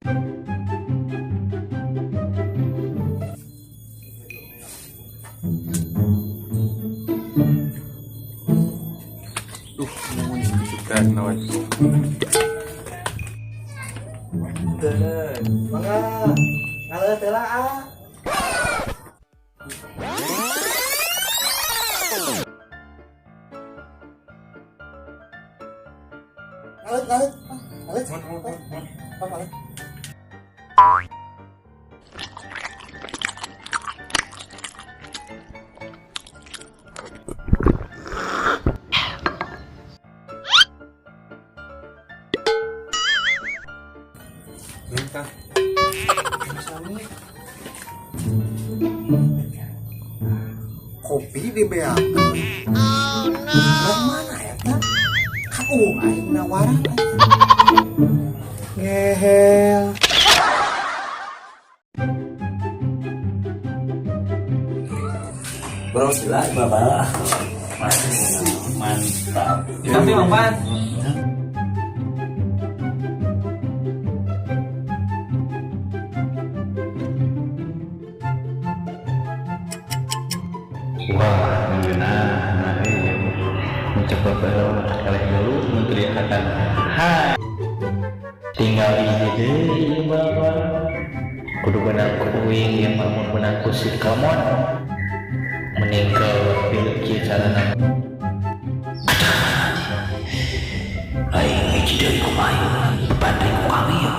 Duh, mun suka nawa. Mangga. Ngaleuh teh lah ah. Ngaleuh, ngaleuh. Ah, ngaleuh. Ah, ngaleuh. Minta. Sami. Kopi di beakeun. Oh no. Mana eta? Kan aing nawaran. Ngehel. Bro, gila, bapak. Mantap. Tapi Bang Pan. Wah, ngeunah, nah ieu mencoba baheula kaleh dulu mun ha. Tinggal hiji deui ieu bapak. Kudu menang ku uing yang mun menang ku si Kamon. Meninggal pilih kieu carana. Aing hiji deui kumaha ieu? Bebanding ku kami ya.